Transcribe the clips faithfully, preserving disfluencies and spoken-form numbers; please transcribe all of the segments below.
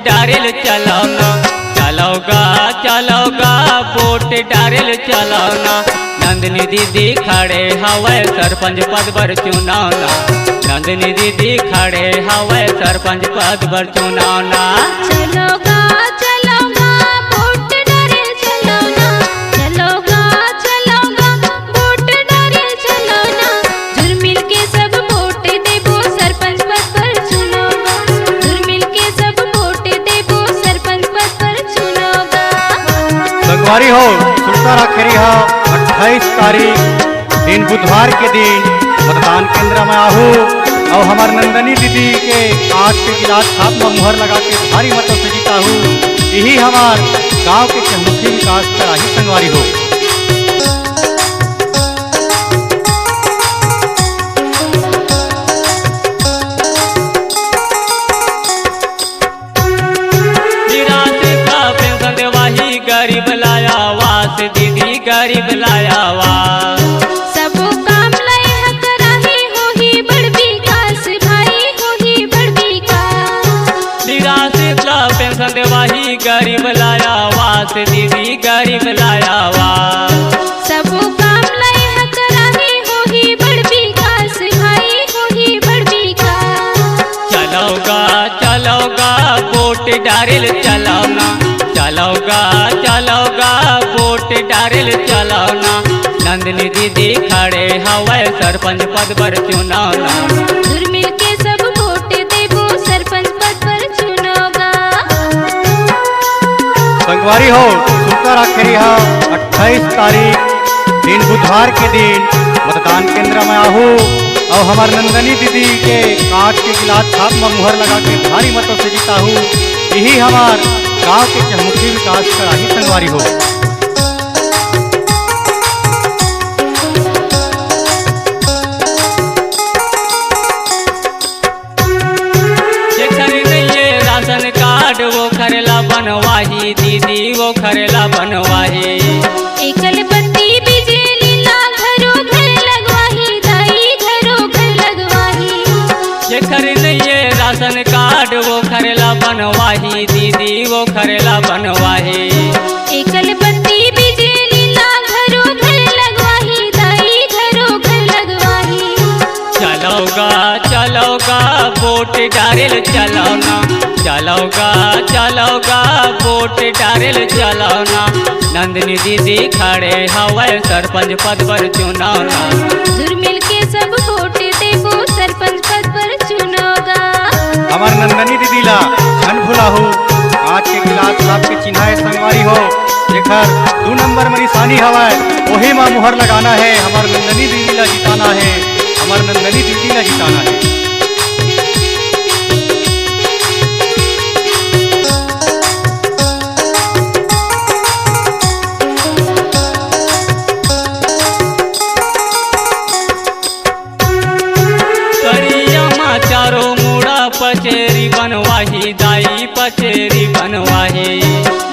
डारेल चलव ना, चलव गा, चलव गा, वोट डारेल चलव ना। नंदिनी दीदी खड़े हवय सरपंच पद बर चुनाव ना। नंदिनी दीदी खड़े हवय सरपंच पद बर चुनाव ना। चलव गा, चलव गा, वोट डारेल चलव ना। चलव गा, चलव गा, वोट डारेल चलव ना। जुरमिल के सब वोट देबो सरपंच पद पर चुनाव गा। जुरमिल के सब वोट देबो सरपंच पद पर चुनाव गा। संगवारी हो, सुरता रखेरी हा अट्ठाईस तारीख दिन बुधवार के दिन मतदान केंद्र में आहू अउ हमर नंदनी दीदी के आज के गिलास छाप में मुहर लगा के भारी मतों से जिताहू। यही हमार गांव के चहुमुखी विकास कराही संगवारी हो। निराश्रित ला पेंशन देवाही, गरीब ला आवास दीदी, गरीब ला आवास। सबो काम लय हक राही, होही बड़ विकास भाई, होही बड़ विकास। निराश्रित ला पेंशन देवाही, गरीब ला आवास दीदी, गरीब ला आवास। सबो काम लय हक राही, होही बड़ विकास भाई, होही बड़ विकास। चलव गा, चलव गा, वोट डारेल चलव ना। चलव गा, चलव गा, वोट डारेल चलव ना। नंदिनी दीदी खड़े हवय सरपंच पद बर चुनाव ना। जुरमिल के सब वोट देबो सरपंच पद पर चुनाव गा। संगवारी हो, सुरता रखेरी हा अट्ठाईस तारीख दिन बुधवार के दिन मतदान केंद्र में आहू अउ हमर नंदनी दीदी के कांच के गिलास छाप में मुहर लगा के भारी मतों से जिताहू। यही हमार गांव के चहुमुखी विकास कराही संगवारी हो। जेकर नइये राशन कार्ड, ओखर ला बनवाही दीदी, ओखर ला बनवाही। एकल बत्ती बिजली ला घरो घर लगवाही, दाई घरो घर लगवाही। जेकर नइये राशन कार्ड, ओखर ला बनवाही दीदी, ओखर ला बनवाही। एकल बत्ती बिजली ला घरो घर लगवाही, दाई घरो घर लगवाही। चलव गा, चलव गा, वोट डारेल चलव ना। चलव गा, चलव गा, वोट डारेल चलव ना। नंदिनी दीदी खड़े हवय सरपंच पद बर चुनाव ना। जुरमिल के सब वोट देबो सरपंच पद पर चुनाव गा। हमर नंदनी दीदी ला झन भुलाहू, कांच के गिलास छाप के चिन्हा हे संगवारी हो, जेकर दू नंबर में निशानी हवय, ओही मा मुहर लगाना हे। हमर नंदनी दीदी ला जिताना हे, हमर नंदनी दीदी ला जिताना हे। करिया मा चारों मुड़ा पचेरी बनवाही दाई, पचेरी बनवाही।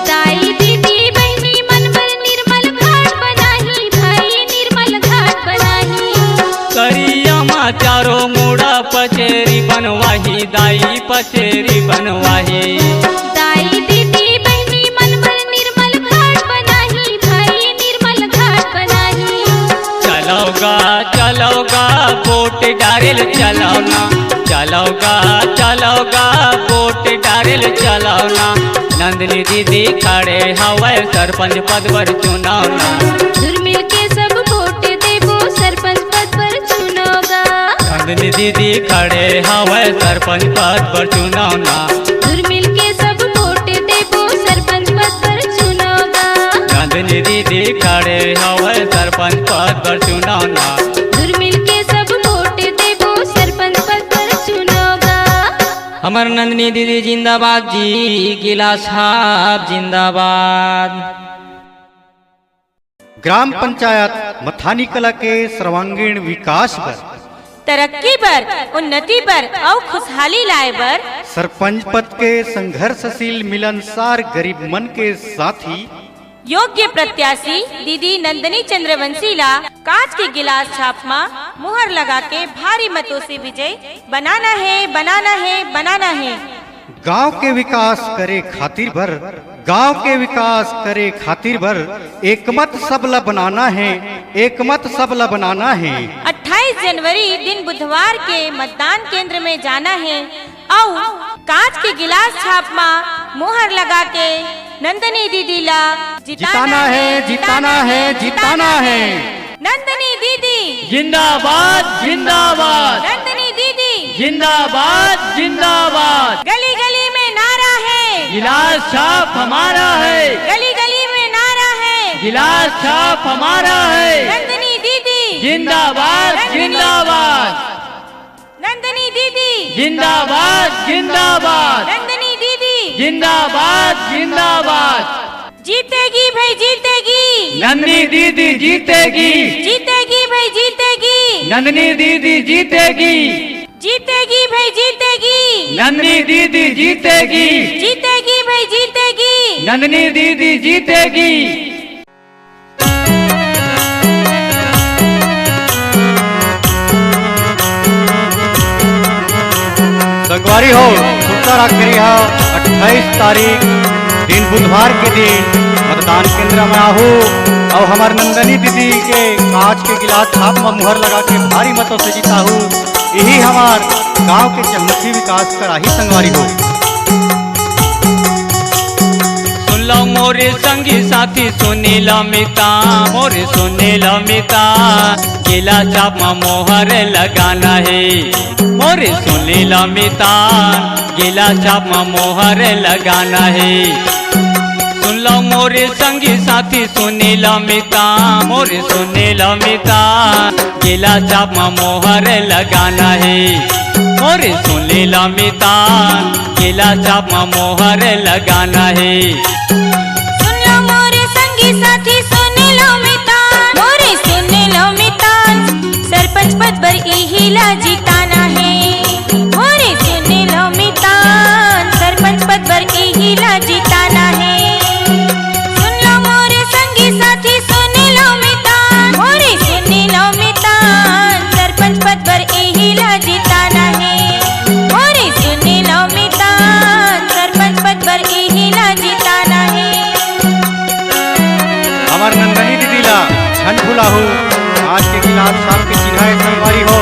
दाई दीदी बहिनी मन बर निर्मल घाट बनाही, भाई निर्मल घाट बनाही। करिया मा चारों मुड़ा पचेरी बनवाही दाई, पचेरी बनवाही। दाई दीदी बहिनी मन बर निर्मल घाट बनाही, भाई निर्मल घाट बनाही। चलव गा, चलव गा, वोट डारेल चलव ना। चलव गा, चलव गा, वोट डारेल चलव ना। नंदिनी दीदी खड़े हवय सरपंच पद बर चुनाव ना। जुरमिल के सब वोट देबो सरपंच पद पर चुनाव गा। नंदिनी दीदी खड़े हवय सरपंच पद पर चुनाव ना। जुरमिल के सब वोट देबो सरपंच पद पर चुनाव गा। नंदिनी दीदी खड़े हवय सरपंच पद पर चुनाव ना। जुरमिल के सब वोट देबो सरपंच पद पर चुनाव गा। हमर नंदिनी दीदी जिंदाबाद जी, गिलास छाप जिंदाबाद। ग्राम पंचायत मथानी कला के सर्वांगीण विकास बर, तरक्की बर, उन्नति बर अउ खुशहाली लाए बर सरपंच पद के संघर्षशील, मिलनसार, गरीब मन के साथी योग्य प्रत्याशी दीदी नंदनी चंद्रवंशी ला कांच के गिलास छाप मा मुहर लगा के भारी मतों से विजय बनाना हे, बनाना हे, बनाना हे। गांव के विकास करे खातिर बर, गांव के विकास करे खातिर बर एकमत सबला बनाना हे, एकमत सबला बनाना हे। अट्ठाईस जनवरी दिन बुधवार के मतदान केंद्र में जाना हे अउ कांच के गिलास छाप मा मुहर लगा के नंदनी दीदी ला जिताना हे, जिताना हे, जिताना हे। नंदनी दीदी जिंदाबाद, जिंदाबाद। नंदनी दीदी जिंदाबाद, जिंदाबाद। गली गली में नारा है, गिलास छाप हमारा है। गली गली में नारा है, गिलास छाप हमारा है। नंदनी दीदी जिंदाबाद, नंदनी जिंदाबाद। नंदनी दीदी जिंदाबाद, जिंदाबाद। नंदनी दीदी जिंदाबाद, जिंदाबाद। जीतेगी भाई, जीतेगी। नंदनी दीदी जीतेगी। जीतेगी भाई, जीतेगी। नंदनी दीदी जीतेगी। जीतेगी भाई, जीतेगी। नंदनी दीदी जीतेगी। जीतेगी भाई, जीतेगी। नंदनी दीदी जीतेगी। संगवारी हो, सुरता राखिहा, अट्ठाईस तारीख दिन बुधवार के दिन मतदान केंद्र में आहू अउ हमर नंदनी दीदी के कांच के गिलास छाप म मुहर लगा के भारी मतों से जिताहू। यही हमार गांव के चहुमुखी विकास कराही संगवारी हो। सुन लो मोरे संगी साथी, सुनी लो मिता, मोरे सुनी लो मिता, गिलास छाप म मोहर लगाना हे। मोरे सुनी लो मिता, गिलास छाप म मोहर लगाना हे। सुन लो मोरे संगी साथी, सुनी लो मिता, मोरे सुनी लो मिता, गिलास छाप म मोहर लगाना हे। मोरे सुनी लो मिता, गिलास छाप म मोहर लगाना हे। सुन लो मोरे संगी साथी, सुन लो मितान, मोरे सुन लो मितान, सरपंच पद बर इही ला जिताना हे। मोरे सुन लो मितान, सरपंच पद बर इही ला जिताना हे। सुन लो मोरे संगी साथी, सुन लो मितान, मोरे सुन लो मितान, सरपंच पद बर इही ला जिताना हे। मोरे सुन लो मितान, सरपंच पद बर इही ला जिताना हे। हमर नंदनी दीदी ला झन भुलाहू, आज के गिलास छाप के चिन्हा ए संगवारी हो,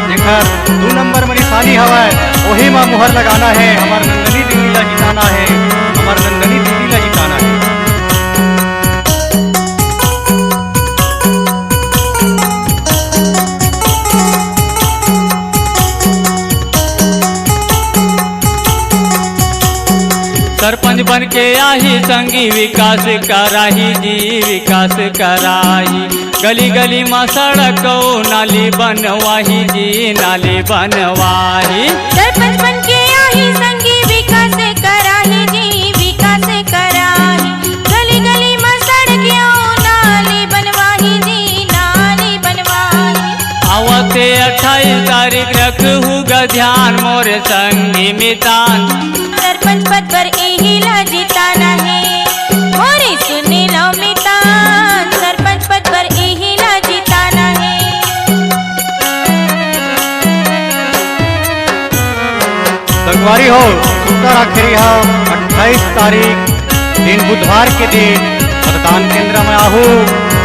जेकर दू नंबर म निशानी हवय, ओही म मुहर लगाना हे। हमर नंदनी दीदी ला जिताना हे, हमर नंदनी दीदी ला जिताना हे। सरपंच बन के आही संगी, विकास कराही जी, विकास कराही। गली गली म सड़क अउ नाली बनवाही जी, नाली बनवाही। सरपंच बन के आही संगी, विकास कराही जी, विकास कराही। गली गली म सड़क अउ नाली बनवाही जी, नाली बनवाही। आवत हे अट्ठाईस तारीख, रखहू ग ध्यान मोर संगी मितान। सरपंच पद बर इही ला जिताना हे, मोरे सुन लो मितान, सरपंच पद बर इही ला जिताना हे। संगवारी हो, सुरता राखिहा, अट्ठाईस तारीख दिन बुधवार के दिन मतदान केंद्र में आहू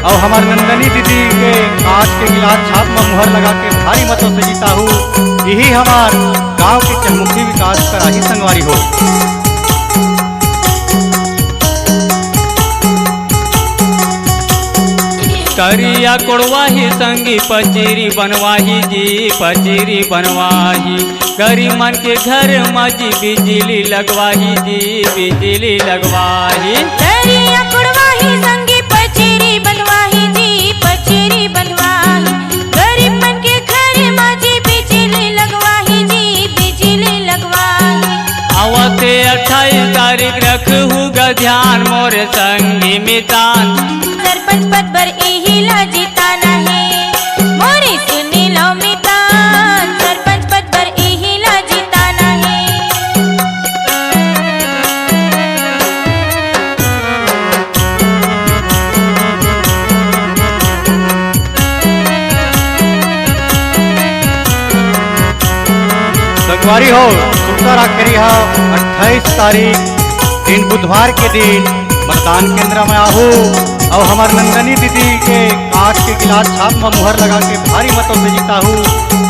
अउ हमर नंदनी दीदी के कांच के गिलास छाप म मुहर लगा के भारी मतों से जिताहू। इही हमार गांव के चहुमुखी विकास कराही संगवारी हो। तरिया कोड़वाही संगी, पचीरी बनवाही जी, पचीरी बनवाही। गरीब मन के घर म जी बिजली लगवाही जी, बिजली लगवाही। तरिया कोड़वाही संगी, पचीरी बनवाही जी, पचीरी बनवाही। गरीब मन के घर म जी बिजली लगवाही जी, बिजली लगवाही। आवत हे अट्ठाईस तारीख, रखहू ग ध्यान मोर संगी मितान। सरपंच पद बर इही ला जिताना हे, मोरे सुन लो मितान, सरपंच पद बर इही ला जिताना हे। संगवारी हो, सुरता राखिव, अट्ठाईस तारीख दिन बुधवार के दिन मतदान केंद्र में आहू अउ हमर नंदनी दीदी के कांच के गिलास छाप म मुहर लगा के भारी मतों से जिताहू।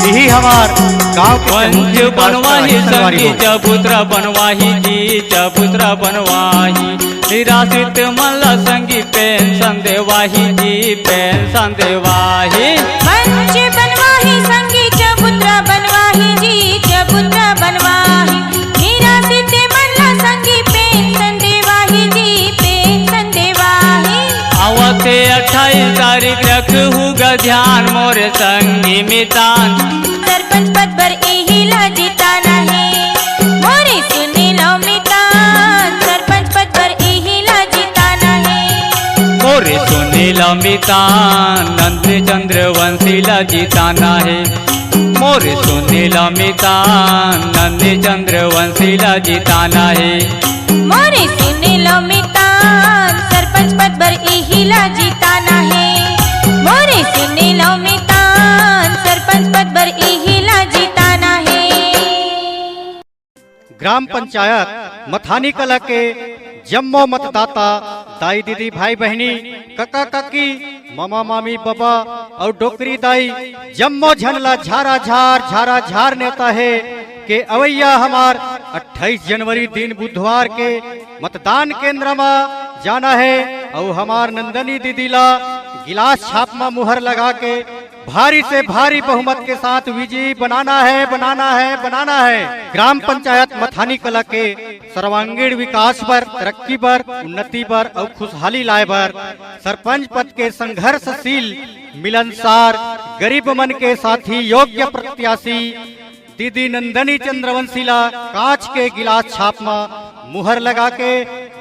यही हमार गांव के पंच चहुमुखी विकास बनवाही संगवारी संगी हो। चबूतरा बनवाही जी, चबूतरा बनवाही। निराश्रित मन ला संगी पेंशन देवाही जी, पेंशन देवाही। पंच बनवाही संगी चबूतरा बनवाही जी, चबूतरा बनवाही। निराश्रित मन ला संगी पेंशन देवाही जी, पेंशन देवाही। आवत हे अट्ठाईस तारीख रखहू गा ध्यान मोरे संगी मितान। सरपंच पद बर इही ला जिताना हे, मोरे सुने लो मितान। सरपंच पद बर इही ला जिताना हे। मोरे सुने लो मितान, नंद चंद्रवंशी ला जिताना हे। मोरे सुने लो मितान, नंद चंद्रवंशी ला जिताना हे। मोरे सुने लो मितान, सरपंच पद बर इही ला जिताना हे। मोरे सुने लो मितान, सरपंच पद बर इही ला जिताना हे। ग्राम पंचायत मथानी कला के जम्मो मतदाता, दाई दीदी, भाई बहिनी, कका काकी, मामा मामी, बबा अउ डोकरी दाई, जम्मो झन ला झारा झार, झारा झार नेवता हे के अवइया हमार अट्ठाईस जनवरी दिन बुधवार के मतदान केंद्र म जाना हे अउ हमार नंदनी दीदी ला गिलास छाप म मुहर लगा के भारी से भारी बहुमत के साथ विजयी बनाना हे, बनाना हे, बनाना हे। ग्राम पंचायत मथानी कला के सर्वांगीण विकास बर, तरक्की बर, उन्नति बर अउ खुशहाली लाए बर सरपंच पद के संघर्षशील, मिलनसार, गरीब मन के साथी, योग्य प्रत्याशी दीदी नंदनी चंद्रवंशी ला कांच के गिलास छाप म मुहर लगा के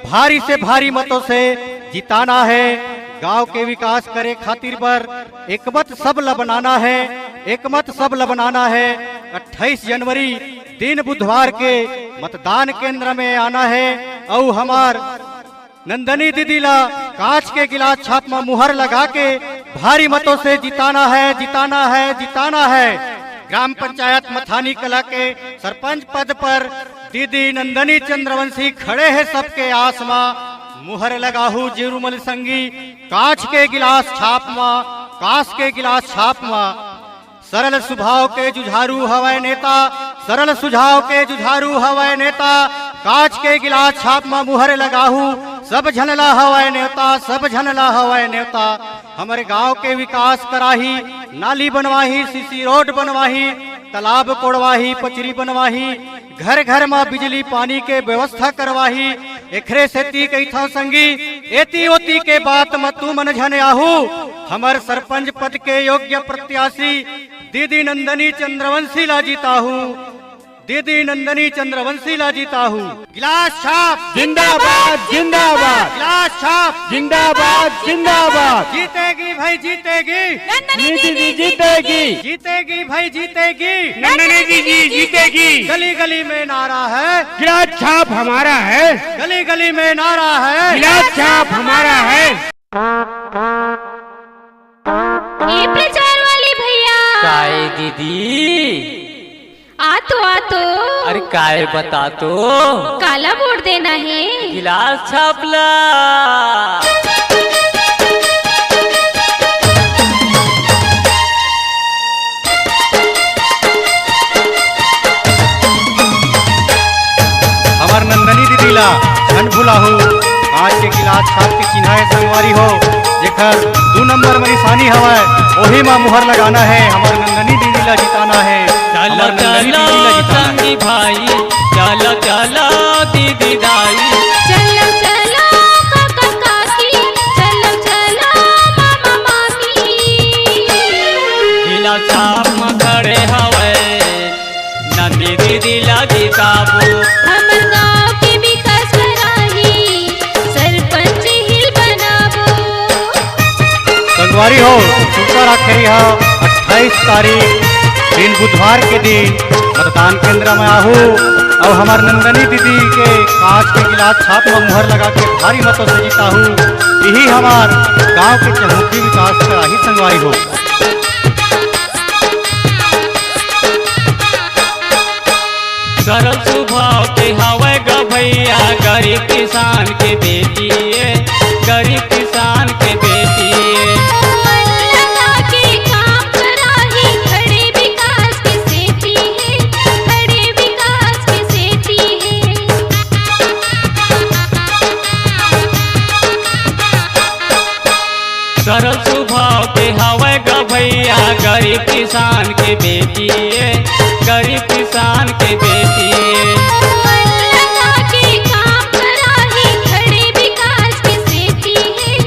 भारी से भारी मतों से जिताना हे। गांव के विकास करे खातिर बर एकमत सब ल बनाना हे, एकमत सब ल बनाना हे। अट्ठाईस जनवरी दिन बुधवार के मतदान केंद्र में आना हे अउ हमार नंदनी दीदी ला कांच के गिलास छाप म मुहर लगा के भारी मतों से जिताना हे, जिताना हे, जिताना हे। ग्राम पंचायत मथानी कला के सरपंच पद पर दीदी नंदनी चंद्रवंशी खड़े हे सबके आस म। मुहर लगाहू जीरुमल संगी, कांच के गिलास छाप म, कांच के गिलास छाप म। सरल सुभाव के जुझारू हवय नेता, सरल सुझाव के जुझारू हवय नेता। कांच के गिलास छाप म मुहर लगाहू, सब झन ला हवय नेवता, सब झन ला हवय नेवता। हमर गांव के विकास कराही, नाली बनवाही, सीसी रोड बनवाही, तालाब कोड़वाही, पचरी बनवाही, घर घर म बिजली पानी के व्यवस्था करवाही। एखरे सेती कहिथंव संगी, एती ओती के बात म तुमन झन आहू। हमर सरपंच पद के योग्य प्रत्याशी दीदी नंदनी चंद्रवंशी ला जिताहू, दीदी नंदनी चंद्रवंशी ला जिताहू। गिलास छाप जिंदाबाद, जिंदाबाद। गिलास छाप जिंदाबाद, जिंदाबाद। जीतेगी भाई, जीतेगी। नंदनी दीदी जीतेगी। जीतेगी भाई, जीतेगी। नंदनी दीदी जीतेगी। गली गली में नारा है, गिलास छाप हमारा है। गली गली में नारा है, गिलास छाप हमारा है। ए प्रचार वाले भैया। काय दीदी? आ तो, आ तो। अरे काय बता तो? काला वोट देना हे? गिलास छाप ला। हमर नंदनी दीदी ला झन भुलाहू। आज के गिलास छाप के चिन्हा हे संगवारी हो, जेकर दू नंबर म निशानी हवय, ओही म मुहर लगाना हे। हमर नंदनी दीदी ला जिताना हे, चलो, हमर नंदनी चलो, दीदी ला जिताना हे। संगी भाई, चलो, चलो, दीदी दाई। चलो, चलो, काका काकी, चलो, चलो, मामा मामी। गिलास छाप म खड़े हवय, नंदनी दीदी ला जिताबो। हमर गांव के विकास कराही, सरपंच ही बनाबो। संगवारी हो, सुरता राखिव, अट्ठाईस तारीख दिन बुधवार के दिन मतदान केंद्र में आहू अउ हमर नंदनी दीदी के कांच के गिलास छाप म मुहर लगा के भारी मतों से जिताहू। यही हमार गांव के चहुमुखी विकास कराही संगवारी हो। सरल स्वभाव के हवय ग भैया, गरीब किसान के बेटी ए, गरीब किसान के बेटी ए। मन लगा के काम कराही, खड़े विकास के सेती हे, खड़े विकास के सेती हे। सरल स्वभाव के हवय ग भैया, गरीब किसान के बेटी ए, गरीब किसान के बेटी ए। मन लगा के काम कराही, खड़े विकास के सेती हे,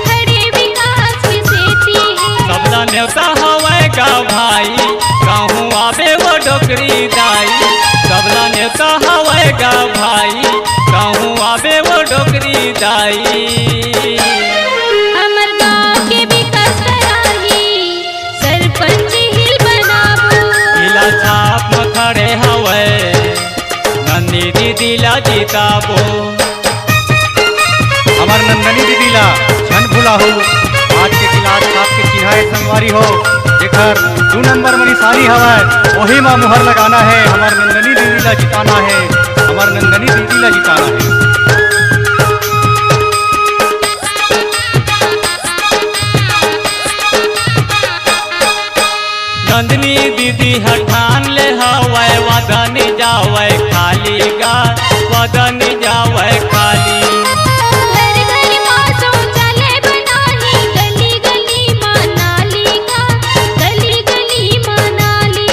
खड़े विकास के सेती हे। सबला नेवता हवय ग भाई, कहूँ आबे वो डोकरी दाई। सबला नेवता हवय ग भाई, कहूँ आबे वो डोकरी दाई। हमर गाँव के विकास कराही, सरपंच हिल बनाबो। जिला छाप म खड़े हवय नंदनी दीदी ला जिताबो। हमर नंदनी दीदी ला झन भुलाहू, आज के गिलास छाप के चिन्हा ए संगवारी हो, जेकर दू नंबर म निशानी हवय, ओही म मुहर लगाना हे। हमर नंदनी दीदी ला जिताना हे, हमर नंदनी दीदी ला जिताना हे। नंदनी दीदी ह ठान ले हवय, वादा नि जावय खाली गा, वादा नि जावय खाली। घर घर म शौचालय बनाही, गली गली म नाली गा, गली गली म नाली।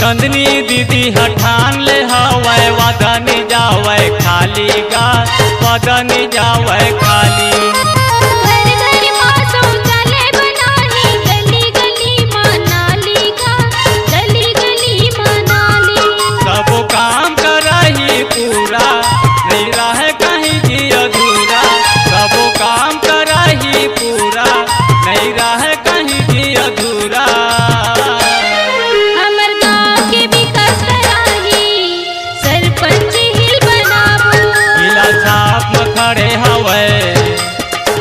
नंदनी दीदी ह ठान ले हवय, वादा नि जावय खाली गा, वादा नि जावय खाली। घर घर म शौचालय बनाही, गली गली म नाली गा, गली गली म नाली। सबो काम कराही पूरा, नइ रहय कहीं भी अधूरा। सबो काम कराही पूरा, नइ रहय कहीं भी अधूरा। हमर गाँव के विकास कराही, सरपंच हिल बनाबो। जिला छाप म खड़े हवय,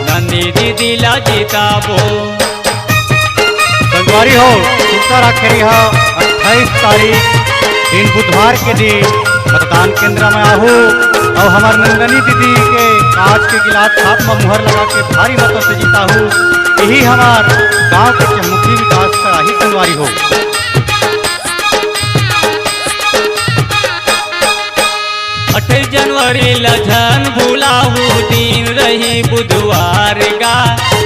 नंदनी दीदी ला जिताबो। संगवारी हो, सुरता राखेरी हा अट्ठाईस तारीख दिन बुधवार के दिन मतदान केंद्र म आहू अउ हमर नंदनी दीदी के कांच के गिलास छाप म मुहर लगा के भारी मतों से जिताहू। यही हमार गांव के चहुमुखी विकास कराही संगवारी हो। अट्ठाईस जनवरी ल झन भुलाहू, दिन रही बुधवार गा,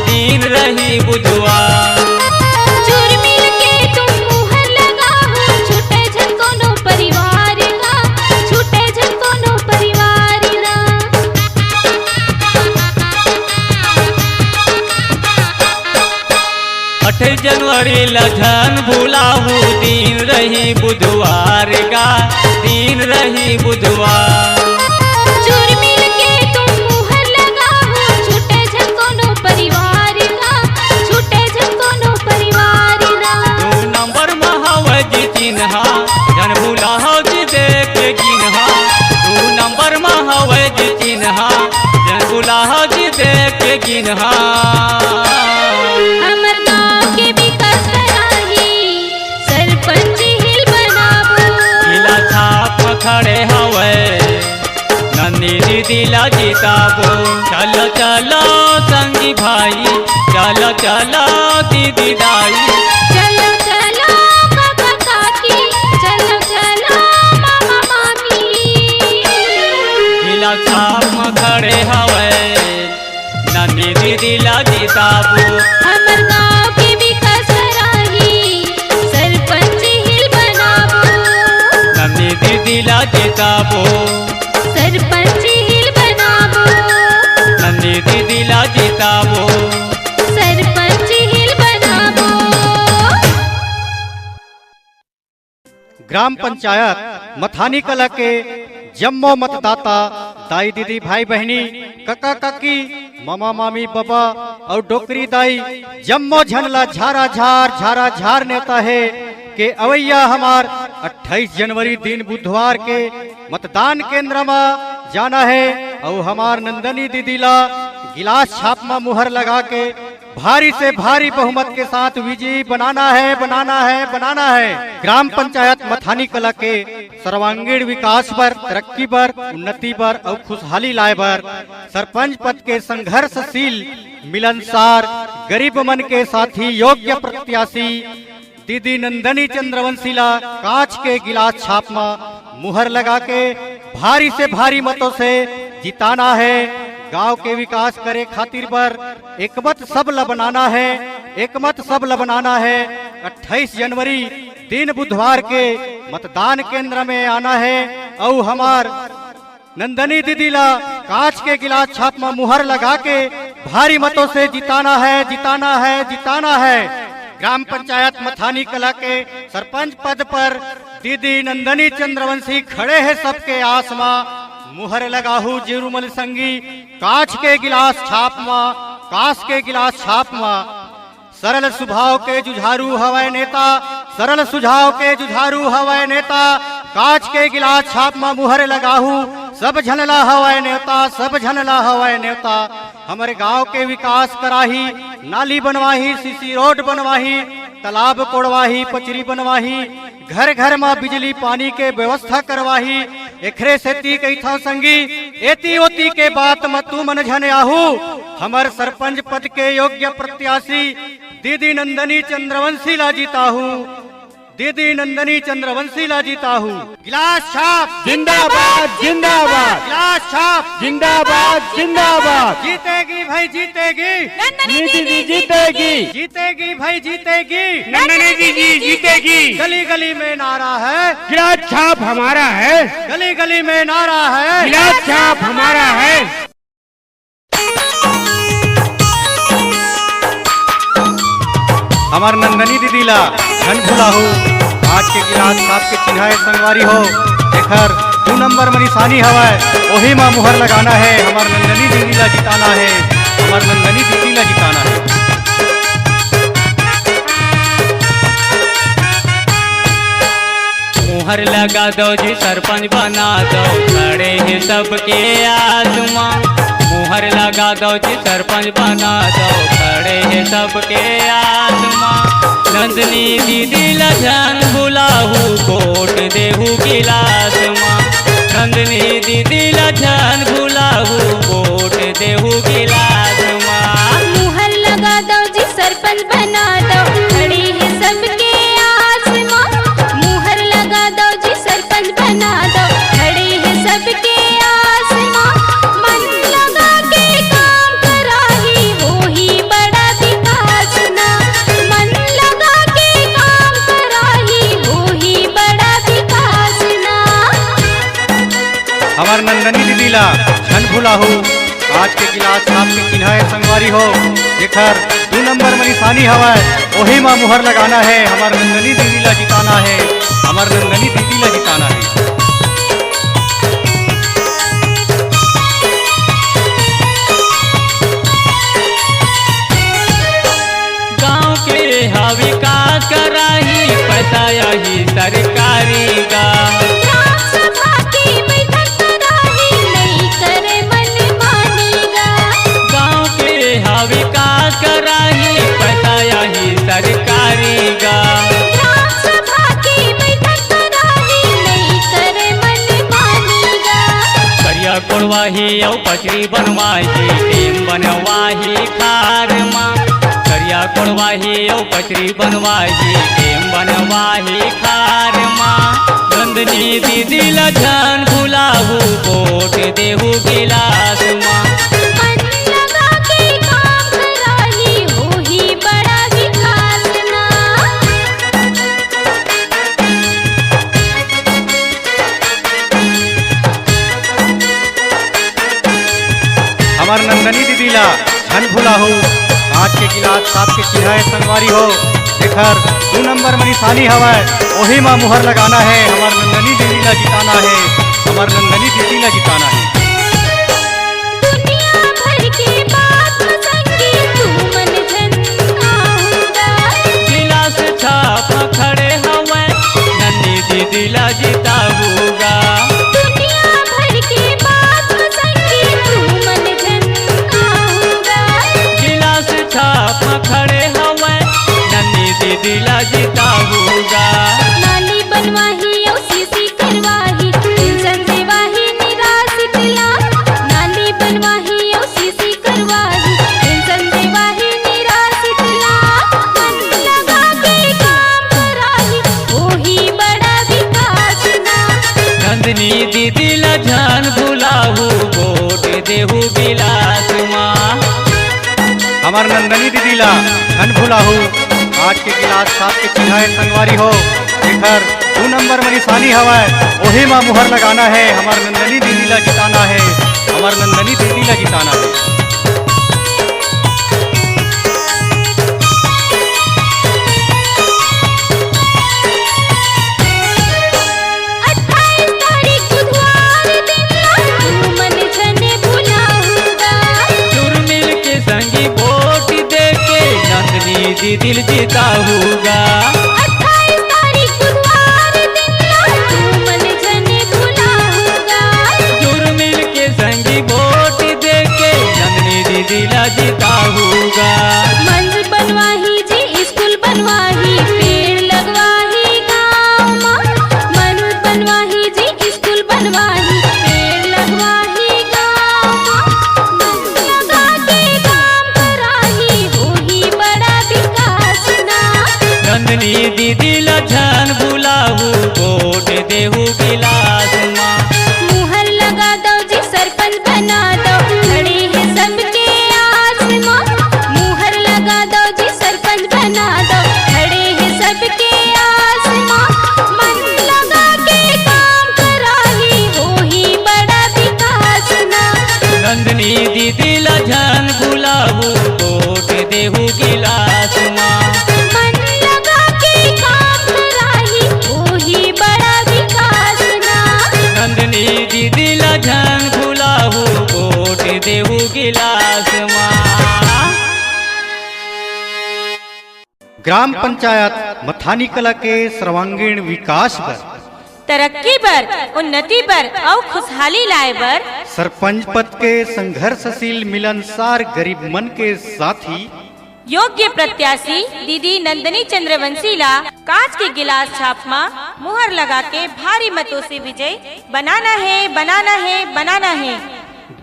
दिन रही बुधवार। जुर्मिल के तुम मुहर लगाहू, छूटे झन कोनो परिवार गा, छूटे झन कोनो परिवार गा। अट्ठाईस जनवरी ल झन भुलाहू, दिन रही बुधवार गा, दिन रही बुधवार। जुर्मिल के तुम मुहर लगाहू, छूटे झन कोनो परिवार गा, छूटे झन कोनो परिवार गा। दू नंबर म हवय जी चिन्हा, झन भुलाहू जी देख के गिनहा। दू नंबर म हवय जी चिन्हा, झन भुलाहू जी देख के गिनहा। हमर गाँव के विकास कराही, सरपंच हिल बनाबो। जिला छाप म खड़े हवय, नंदनी दीदी ला जिताबो। चलो चलो संगी भाई, चलो चलो दीदी दाई। चलो चलो काका काकी, चलो चलो मामा मामी। जिला छाप म खड़े हवय, नंदनी दीदी ला जिताबो। हमर गाँव के विकास कराही, सरपंच हिल बनाबो। नंदनी दीदी ला जिताबो। सरपंच हिल बनाबो। नंदनी दीदी ला जिताबो। सरपंच हिल बनाबो। ग्राम पंचायत मथानी कला के जम्मो मतदाता, दाई दीदी, भाई बहिनी, कका काकी, मामा मामी, बबा अउ डोकरी दाई, जम्मो झन ला झारा झार, झारा झार नेवता हे के अवइया हमार अट्ठाईस जनवरी दिन बुधवार के मतदान केंद्र म जाना हे अउ हमार नंदनी दीदी ला गिलास छाप म मुहर लगा के भारी से भारी बहुमत के साथ विजयी बनाना है, बनाना है, बनाना है। ग्राम पंचायत मथानी कला के सर्वांगीण विकास बर, तरक्की बर, उन्नति बर अउ खुशहाली लाए बर सरपंच पद के संघर्षशील, मिलनसार, गरीब मन के साथी, योग्य प्रत्याशी दीदी नंदनी चंद्रवंशी ला कांच के गिलास छाप म मुहर लगा के भारी से भारी मतों से जिताना है। गांव के विकास करे खातिर बर एकमत सब ल बनाना है, एकमत सब ल बनाना है। अट्ठाईस जनवरी दिन बुधवार के मतदान केंद्र में आना है अउ हमार नंदनी दीदी ला कांच के गिलास छाप म मुहर लगा के भारी मतों से जिताना है, जिताना है, जिताना है। ग्राम पंचायत मथानी कला के सरपंच पद पर दीदी नंदनी चंद्रवंशी खड़े हे सबके आस म। मुहर लगाहू जीरुमल संगी, कांच के गिलास छाप म, कांच के गिलास छाप म। सरल सुभाव के जुझारू हवय नेता, सरल सुझाव के जुझारू हवय नेता। कांच के गिलास छाप म मुहर लगाहू, सब झन ला हवय नेवता, सब झन ला हवय नेवता। हमर गांव के विकास कराही, नाली बनवाही, सीसी रोड बनवाही, तालाब कोड़वाही, पचरी बनवाही, घर घर म बिजली पानी के व्यवस्था करवाही। एखरे सेती कहिथंव संगी, एती ओती के बात म तुमन झन आहू। हमर सरपंच पद के योग्य प्रत्याशी दीदी नंदनी चंद्रवंशी ला जिताहू, दीदी नंदनी चंद्रवंशी ला जिताहू। गिलास छाप जिंदाबाद, जिंदाबाद। गिलास छाप जिंदाबाद, जिंदाबाद। जीतेगी भाई, जीतेगी। नंदनी दीदी जीतेगी। जीतेगी भाई, जीतेगी। नंदनी दीदी जीतेगी। गली गली में नारा है। गिलास छाप हमारा है। गली गली में नारा है। गिलास छाप हमारा है। हमर नंदनी दीदी ला झन भुलाहू। आज के गिलास छाप के चिन्हा ए संगवारी हो, एखर दू नंबर म निशानी हवय, ओही म मुहर लगाना हे। हमर नंदनी दीदी ला जिताना हे, हमर नंदनी दीदी ला जिताना हे। मुहर लगा दो जी, सरपंच बना दो, खड़े हे सबके आस म। मुहर लगा दो जी, सरपंच बना दो, खड़े हे सबके आस म। नंदनी दीदी ला झन भुलाहू, वोट देहू गिलास म। नंदनी दीदी ला झन भुलाहू, वोट देहू गिलास म। मुहर लगा दो जी, सरपंच बना दो, खड़े हे सबके आस म। मुहर लगा दो जी, सरपंच बना दो, खड़े हे सबके आस म। मन लगा के काम कराही, होही बड़ा विकास ना। मन लगा के काम कराही, होही बड़ा विकास ना। हमर नंदनी दीदी ला झन भुलाहू। आज के गिलास छाप के चिन्हा ए संगवारी हो, जेखर दू नंबर म निशानी हवय, ओही म मुहर लगाना हे। हमर नंदनी दीदी ला जिताना हे, हमर नंदनी दीदी ला जिताना हे। गांव के हा विकास कराही, पैसा आही सरकारी गा। ग्राम सभा के बैठक कराही, नइ करे मनमानी गा। गांव के हा विकास कराही, पैसा आही सरकारी गा। ग्राम सभा के बैठक कराही, नइ करे मनमानी गा। करिया कोड़वाही अउ पचरी बनवाही, डेम बनवाही खार मा। करिया कोड़वाही अउ पचरी बनवाही, डेम बनवाही खार मा। नंदनी दीदी ला झन भुलाहू, वोट देहू गिलास मा। मन लगा के काम कराही, होही बड़ा विकास ना। हमर नंदनी दीदी ला झन भुलाहू। कांच के गिलास छाप के चिन्हा ए संगवारी हो, जेखर दू नंबर म निशानी हवय, ओही म मुहर लगाना हे। हमर नंदनी दीदी ला जिताना हे, हमर नंदनी दीदी ला जिताना हे। दुनिया भर के बात म संगी तुमन झन आहू गा। गिलास छाप खड़े हवय, नंदनी दीदी ला जिताहू गा। दुनिया भर के बात म संगी तुमन झन आहू गा। गिलास छाप ला जिताहू गा। नाली बनवाही अउ सीसी करवाही, पेंशन देवाही निराश्रित ला। नाली बनवाही अउ सीसी करवाही, पेंशन देवाही निराश्रित ला। मन लगा के काम कराही, होही बड़ा विकास ना। नंदनी दीदी ला झन भुलाहू, वोट देहू गिलास मा। हमर नंदनी दीदी ला झन भुलाहू, आज के गिलास छाप के चिन्हा हे संगवारी हो, एखर दू नंबर म निशानी हवय, ओही म मुहर लगाना हे। हमर नंदनी दीदी ला जिताना हे, हमर नंदनी दीदी ला जिताना हे। अट्ठाईस तारीख बुधवार दिन ला तुमन झन भुलाहू गा। जुरमिल के संगी वोट देके नंदनी दीदी ल जिताहू गा। अट्ठाईस तारीख बुधवार दिन ला तुमन झन भुलाहू गा। जुरमिल के संगी वोट देके नंदनी दीदी ला जिताहू गा। मंच बनवाही जी, स्कूल बनवाही, पेड़ लगवाही गाँव मा। मंच बनवाही जी, स्कूल बनवाही, पेड़ लगवाही गाँव मा। मन लगा के काम कराही, होही बड़ा विकास ना। नंदनी दीदी ला झन भुलाहू, वोट देहू गिलास मा। मुहर लगा दव जी, सरपंच बना दव, खड़े हे सबके आस मा। मुहर लगा दव जी, सरपंच बना दव, खड़े हे सबके आस मा। मन लगा के काम कराही, होही बड़ा विकास ना। नंदनी दीदी ला झन भुलाहू, वोट देहू गिलास मा। मन लगा के काम कराही, होही बड़ा विकास ना। नंदनी दीदी ला झन भुलाहू, वोट देहू गिलास मा। ग्राम पंचायत मथानी कला के सर्वांगीण विकास बर, तरक्की बर, उन्नति बर अउ खुशहाली लाए बर सरपंच पद के संघर्षशील मिलनसार गरीब मन के साथी योग्य प्रत्याशी दीदी नंदनी चंद्रवंशी ला कांच के गिलास छाप मा मुहर लगा के भारी मतों से विजयी बनाना हे, बनाना हे, बनाना हे।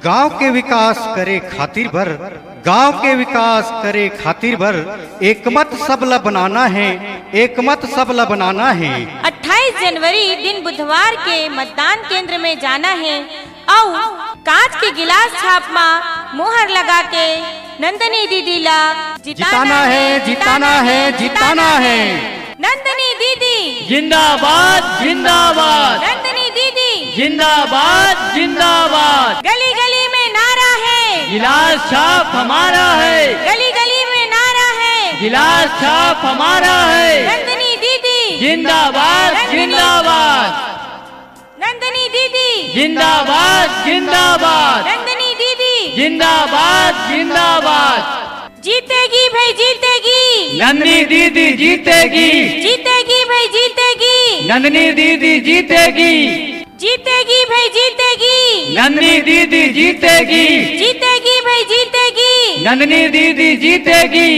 गांव के विकास करे खातिर बर, गांव के विकास करे खातिर बर एकमत सब ला बनाना हे, एकमत सब ला बनाना हे। अट्ठाईस जनवरी दिन बुधवार के मतदान केंद्र में जाना हे अउ कांच के गिलास छाप मा मुहर लगा के नंदनी दीदी ला जिताना हे, जिताना हे, जिताना हे। नंदनी दीदी जिंदाबाद, जिंदाबाद। नंदनी दीदी जिंदाबाद, जिंदाबाद। गली गली में नारा हे, गिलास छाप हमारा है। गली गली में नारा हे, गिलास छाप हमारा है। नंदनी दीदी जिंदाबाद, नंदनी जिंदाबाद। नंदनी दीदी जिंदाबाद, जिंदाबाद। नंदनी दीदी जिंदाबाद, जिंदाबाद। जीतेगी भाई, जीतेगी। नंदनी दीदी जीतेगी। जीतेगी भाई, जीतेगी। नंदनी दीदी जीतेगी। जीतेगी भाई, जीतेगी। नंदनी दीदी जीतेगी। जीतेगी भाई, जीतेगी। नंदनी दीदी जीतेगी।